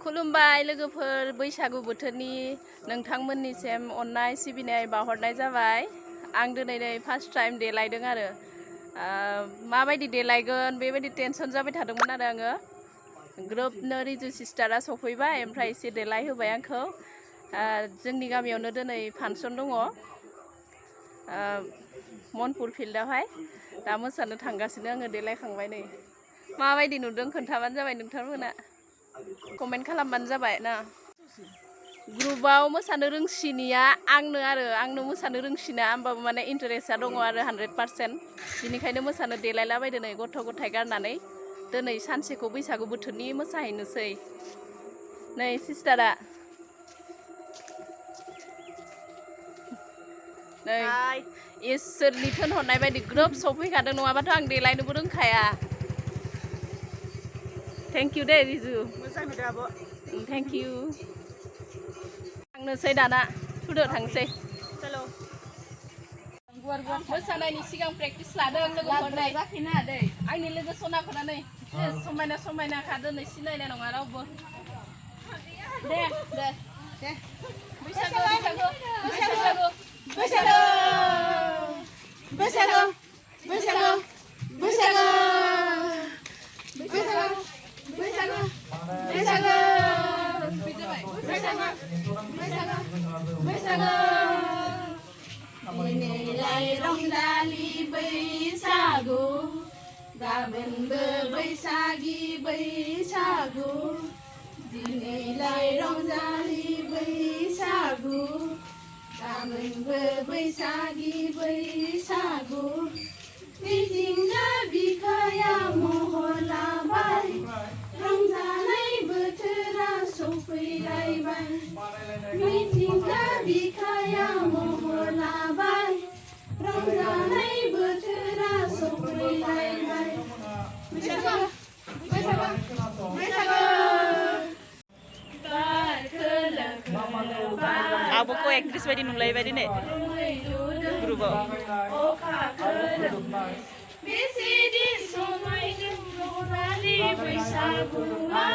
खुलुमबाय लोगोफोर बैसागु बोथोरनि नोंथांमोननिसिम अननाय सिबिनाय बावहरनाय जाबाय। आं दिनै फार्स्ट टाइम देलायदों आरो माबायदि देलायगोन बेबायदि टेनसन जाबाय थादोंमोन आरो आङो। ग्रुपनो रिजु सिस्टारा सफैबाय ओमफ्राय एसे देलाय होबाय आंखौ। जोंनि गामियावनो दिनै फांसन दङ मनपुर फिल्डआवहाय। दा मोसानो थांगासिनो आङो देलायखांबाय नै। माबायदि नुदों खोन्थाबानो जाबाय नोंथांमोना। कमेन्ट खालामबानो जाबाय ना। ग्रुपआव मोसानो रोंसिनिया आंनो मोसानो रोंसिना होमबाबो माने इन्टारेस्टआ दङ आरो 100%। बिनिखायनो मोसानो देलायलाबायदो नै गथ' गथाय गारनानै दिनै सानसेखौ बैसागु बोथोरनि मोसाहैनोसै। नै सिस्टारा नै इसोरनि थोनहरनाय बायदि ग्रोब सफैखादों, नङाबाथ' आं देलायनोबो रोंखाया। थेंक इउ दे रिजु। मोजां नुदों आब'। Thank you. थांनोसै दाना, थुदो थांसै। मोसानायनि सिगां प्रेक्टिस लादों लोगोफोर नै। आंनि लोगो सनाखौना नै समायना समायनाखा, दिनै सिनायनाय नङा रावबो। दे दे दे बैसागु बैसागु बैसागु बैसागु बैसागु बैसागु बैसागु बैसागु बैसागु बैसागु बैसागु बैसागु दिनैलाय रंजालि बैसागु, गाबोनबो बैसागि बैसागु। दिनैलाय रंजालि बैसागु, गाबोनबो बैसागि बैसागु। मिथिंगा बिखाया महर लाबाय, रंजानाय बोथोरा सफैलायबाय। मिथिंगा बिखाया महर लाबाय, रंजानाय बोथोरा सफैलायबाय। बैसागु बैसागु बैसागु। आब'खौ एक्ट्रेस बायदि नुलायबाय दिनै ग्रुपआव। बेसेदि समायना रंजालि बैसागुआ।